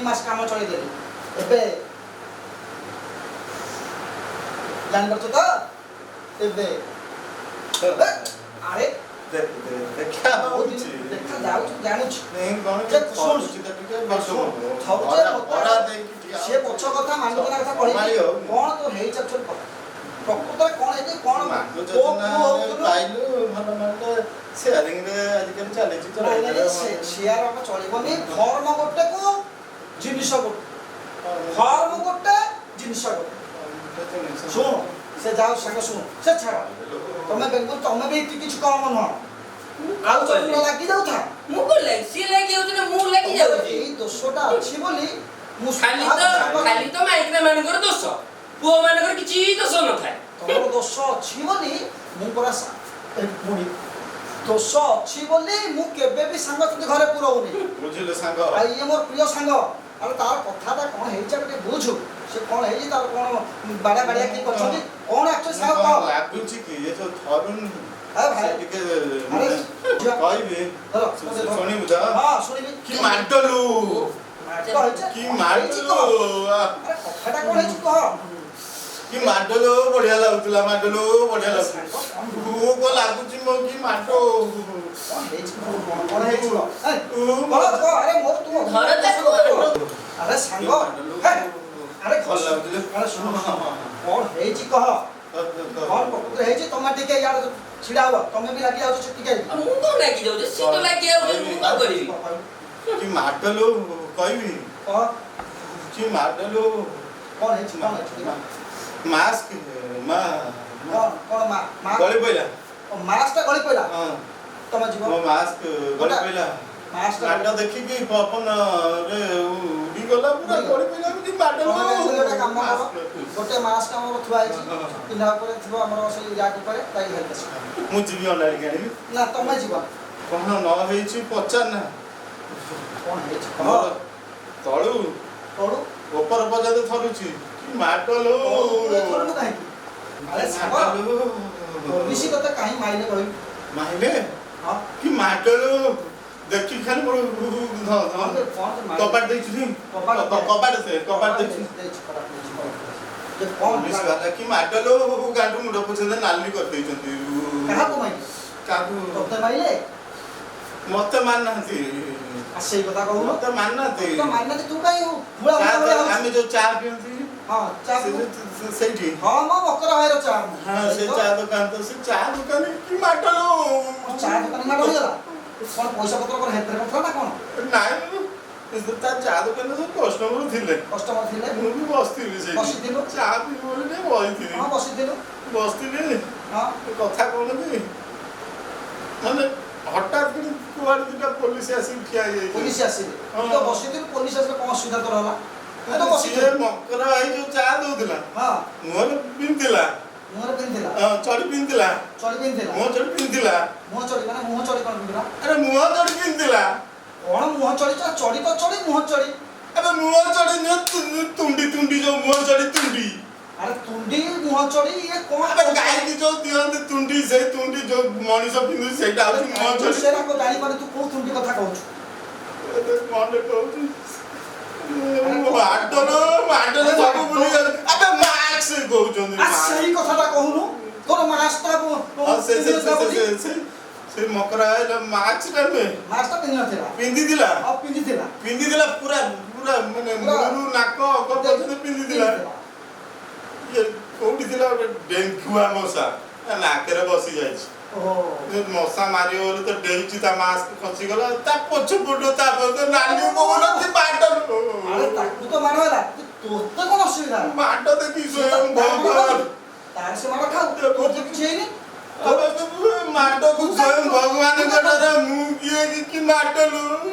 3 ମାସ କାମ ଚଳେଇଦେଲି। ଏବେ ଜାଣିପାରୁଛ ତ ଏବେ? ଆରେ ଦେଖା ହଉଛି। ଦେଖା ଯାଉଛି, ଜାଣୁଛି। ନାଇଁ, କଣ ଯେ ଶୁଣ, ଥରୁଛି ତ ଟିକେ। ଶୁଣ, ଥରୁଛି। ଖରା ଦେଇକି ଟିକେ। ସିଏ ପଛ କଥା, ମାନୁଚନା କଥା କହିବି। ସମ୍ଭାଳି ହଉନି। କଣ ତୋର ହେଇଛି ଆକ୍ଚୁଆଲି କହ। ପ୍ରକୃତରେ କଣ ହେଇଛି କଣ? ମାଣ୍ଡୁ କୋଉ ଯୋଜନା ପୁଅ ହଉଥିଲୁ? ପାଇଲୁ, ଭଲ ମାଣ୍ଡ ସେୟାରିଂରେ ଆଜିକାଲି ଚାଲିଛି ତ। ନାଇଁ ନାଇଁ, ସେ ସିଆର ଆମେ ଚଳିବନି। ଫର୍ମ ଗୋଟେକୁ ଜିନିଷ ଗୋଟେ, ଫର୍ମ ଗୋଟେ, ଜିନିଷ ଗୋଟେ। ଶୁଣ, ସେ ଯାଉ ସାଙ୍ଗ, ଶୁଣ, ସେ ଛାଡ଼। ତମେ ବେଙ୍ଗଲ, ତମେ ବି ଏତେ କିଛି କମ ନୁହଁ। ଆଉ ଚତୁର ଲାଗି ଯାଉଥା। ମୁଁ କଣ ଲାଗି? ସିଏ ଲାଗି ଯାଉଛି ନା ମୁଁ ଲାଗି ଯାଉଛି? ଏଇ ଦୋଷଟା ଅଛି ବୋଲି ମୁଁ ଖାଲି ତ ଖାଲି ତ ମାଇକିନା ମାନଙ୍କର ଦୋଷ, ପୁଅ ମାନଙ୍କର କିଛି ଦୋଷ ନଥାଏ। ତମର ଦୋଷ ଅଛି ବୋଲି ମୁଁ ପରା ଏ ପୁଣି ଦୋଷ ଅଛି ବୋଲି ମୁଁ କେବେ ବି ସାଙ୍ଗସାଥି ଘରେ ପୁରଉନି। ବୁଝିଲେ ସାଙ୍ଗ? ଆଉ ଇଏ ମୋର ପ୍ରିୟ ସାଙ୍ଗ। ଆରେ, ତାର କଥାଟା କଣ ହେଇଛି ଆମେ ଟିକେ ବୁଝୁ। ସେ କଣ ହେଇଛି ତାର? କଣ ବାଡିଆ ବାଡିଆ କିଏ କରିଛନ୍ତି କଣ ଆକ୍ଚୁଆଲି ସାଙ୍ଗ କଣ କହ। ଲାଗୁଛି କି ଏ ଯୋଉ ଥରୁନି ଆରେ ସେ ଭାଇ ଟିକେ ଆରେ ଝିଅ, କହିବି। ଧର, ମତେ ଧର। ଶୁଣିବୁ ତ? ହଁ, ଶୁଣିବି। କି ମାଡଲୁ! ମାଡ଼ ହେଇଛି? କି କଣ ହେଇଛି ମାଡଲୁ! କହ। ଆରେ, କଥାଟା କଣ ହେଇଛି କହ। କି ମାଡଲୁ, ବଢିଆ ଲାଗୁଥିଲା। ମାଡଲୁ, ବଢିଆ ଲାଗୁଥିଲା। ସାଙ୍ଗ, କଣ ଓ, କଣ ଲାଗୁଛି ମୋ, କି ମାଡ! କଣ ହେଇଛି କହ, କଣ କଣ ହେଇଛି କହ। ଏ, ଉ, କହ କହ। ଆରେ ମୋର ତୁ ଧର ତାକୁ। ଆରେ ସାଙ୍ଗ, ହେ, ଆରେ ଭଲ ଲାଗୁଥିଲେ। ଆରେ ଶୁଣ, କଣ ହେଇଛି କହ। କଣ ପ୍ରକୃତରେ ହେଇଛି? ତମେ ଟିକେ ଇଆଡ଼େ ଛିଡା ହବ। ତମେ ବି ଲାଗି ଯାଉଛ ଟିକେ। ଆଉ ମୁଁ କଣ ଲାଗି ଯାଉଛି? ସିଏ ତ ଲାଗି ଯାଉଛି, ମୁଁ କଣ କରିବି? କି ମାଡଲୁ, କହିବି? କହ। କି ମାଡଲୁ! କଣ ହେଇଛି? କଣ ହେଇଛି? ମାସ୍କ ମା କଣ କଣ ମା ମା ଗଳି ପଇଲା। ମାସ୍କଟା ଗଳି ପଇଲା? ହଁ। ତମେ ଯିବ। ମୋ ମାସ୍କ ଗଳି ପଇଲା। ମାସ୍କ ମାଡ ଦେଖିକି ପବନରେ ଉଡ଼ିଗଲା ପୁରା, ଗଳି ପଇଲା। କି ମାଡ! ତମେ ଗୋଟେ କାମ କର, ଗୋଟେ ମାସ୍କ ଆମର ଥୁଆ ହେଇଛି, ପିନ୍ଧା ଉପରେ ଥିବ ଆମର ସେଇ ର୍ୟାକ୍ ଉପରେ, ତାଇ ଧରିକି ଆସିବ। ମୁଁ ଯିବି ଅଣ୍ଡାଳିକି ଆଣିବି। ନା, ତମେ ଯିବ। କଣ ନ ହେଇଛି ପଚାର ନା। କଣ ହେଇଛି କହ। ମୋର ତଳୁ ତଳୁ ଉପର ପର୍ଯ୍ୟନ୍ତ ଥରୁଛି। କି ମାଡ ଲୋ! ଥରୁନୁ କାହିଁକି? ଆରେ ସାଙ୍ଗ, ମାଡ ଲୋ! ପୋଲିସ ତତେ କାହିଁ ମାଇଲେ କହିବୁ? ମାଇଲେ? ହଁ। କି ମାଡ ଲୋ! ଦେଖି ଖାଲି ମୋର କଣ କଣ ମାଇଲେ? କବାଟ ଦେଇଛୁ। କବାଟ କବାଟ ସେ କବାଟ ଦେଇଛୁ। ଦେଇଛି, କବାଟ ଦେଇଛି, କବାଟ ଦେଇଛି। ଯେ କଣ ପୋଲିସ ହେଲା? ବାଲା କି ମାଡ ଲୋ! ଗାଣ୍ଡୁ ମୁଣ୍ଡ ପର୍ଯ୍ୟନ୍ତ ନାଲି କରିଦେଇଛନ୍ତି। କାହାକୁ ମାଇଲେ? କାହାକୁ? ତତେ ମାଇଲେ? ମତେ ମାରିନାହାନ୍ତି। ଆଉ ସେଇ କଥା କହୁନୁ। ମତେ ମାରିନାହାନ୍ତି। ତତେ ମାରିନାହାନ୍ତି, ତୁ କାହିଁ ଭୁଳା ଭୁଳା ଭଳିଆ ହଉଛୁ? ଆମେ ଯୋଉ ଚା ପିଅନ୍ତି, ହଁ, ଚା ସେ ସେଇଠି। ହଁ, ମୋ ବକରା ଭାଇର ଚା। ହଁ, ସେ ଚା ଦୋକାନ ତ, ସେ ଚା ଦୋକାନ କି ମାଡ ଲୋ! ଚା ଦୋକାନ ମାଡ଼ ହେଇଗଲା? କଣ ପଇସା ପତ୍ର କଣ ହେଥିରେ କରିଥିଲା ନା କଣ? ନାଇଁ, ତା ଚା ଦୋକାନରେ ସବୁ କଷ୍ଟମର ଥିଲେ। କଷ୍ଟମର ଥିଲେ। ମୁଁ ବି ବସିଥିଲି ସେଇଠି। ବସିଥିଲୁ? ଚା ପିଇବି ବୋଲି ଟିକେ ବସିଥିଲି। ହଁ, ବସିଥିଲୁ। ବସିଥିଲି। କଥା କଣ କି, ମାନେ ହଠାତ୍ କରି କୁଆଡେ ଦୁଇଟା ପୋଲିସ ଆସିକି ଠିଆ ହେଇଯାଇଛି। ପୋଲିସ ଆସିଲେ? ହଁ। ତୁ ତ ବସିଥିଲୁ, ପୋଲିସ ଆସିଲେ କଣ ଅସୁବିଧା ତୋର ହେଲା? ତୁ ତ ସିଏ ବସିଥିଲୁ। ମକର ଭାଇ ଯୋଉ ଚା ଦଉଥିଲା, ମୁହଁରେ ପିନ୍ଧିଥିଲା। ମୁହଁରେ ପିନ୍ଧିଥିଲା? ହଁ, ଚଢି ପିନ୍ଧିଥିଲା। ଚଢି ପିନ୍ଧିଥିଲା? ମୁହଁ ଚଢି ପିନ୍ଧିଥିଲା। ମୁହଁ ଚଢି ମାନେ ମୁହଁ ଚଢି କଣ ପିନ୍ଧିଲା? ଆରେ, ମୁହଁ ଚଢି ପିନ୍ଧିଥିଲା। କଣ ମୁହଁ ଚଢି? ଚଢି ତ ଚଢି, ମୁହଁ ଚଢି। ଆରେ, ମୁହଁ ଚଢି ନୁହେଁ, ତୁଣ୍ଡି, ତୁଣ୍ଡି ଯୋଉ ମୁହଁ ଚଢି, ତୁଣ୍ଡି। ଆରେ, ତୁଣ୍ଡି, ମୁହଁ ଚଢି, ଇଏ କଣ? ଆବେ, ଗାଈକି ଯୋଉ ଦିଅନ୍ତି ତୁଣ୍ଡି, ସେଇ ତୁଣ୍ଡି ଯୋଉ ମଣିଷ ପିନ୍ଧୁଛି, ସେଇଟା ହଉଛି ମୁହଁ ଚଢି। ସେରାକ ଜାଣିପାରେ, ତୁ କୋଉ ତୁଣ୍ଡି କଥା କହୁଛୁ? ଏବେ କଣ କହୁଛୁ? ମାଡଲ ମାଡଲ ସବୁ ଭୁଲି ଯାଉଛି। ଆବେ, ମାସ୍କ କହୁଛନ୍ତି। ଆ, ସେଇ କଥାଟା କହୁନୁ, ତୋର ମାସ୍କଟା ହଁ, ସେ ସେ ସେ ସେ ସେ ସେ ମକରା ହେଲା ମାସ୍କ ଟା ନୁହେଁ। ମାସ୍କଟା ପିନ୍ଧି ନଥିଲା? ପିନ୍ଧିଥିଲା। ଆଉ ପିନ୍ଧିଥିଲା? ପିନ୍ଧିଥିଲା, ପୁରା ପୁରା ମାନେ ମୁହଁରୁ ନାକ ଅଗ ପର୍ଯ୍ୟନ୍ତ ପିନ୍ଧିଥିଲା। ଇଏ କୋଉଠି ଥିଲା, ଗୋଟେ ଡେଙ୍ଗୁଆ ମଶା ତା ନାକରେ ବସି ଯାଇଛି। ଓହୋ। ସେ ମଶା ମାରିବ ବୋଲି ତ ଡେଇଛି, ତା ମାସ୍କ ଖସିଗଲା, ତା ପଛ ପଟ ତା ପଛ ନାଲି କହୁନାହାନ୍ତି ମାଡ। ଆରେ, ତାକୁ ତ ମାଡ଼ ହେଲା, ତୋତେ କଣ ଅସୁବିଧା ହେଲା? ମାଡ ଦେଖି ସ୍ୱୟଂ ଭଗବାନ ତାର ସେ ମାଡ଼ ଖାଉ, ତୋର ତ କିଛି ହେଇନି। ମାଡକୁ ସ୍ୱୟଂ ଭଗବାନଙ୍କ ଠାରେ ମୁଁ କିଏ କି ମାଡ ଲୋ!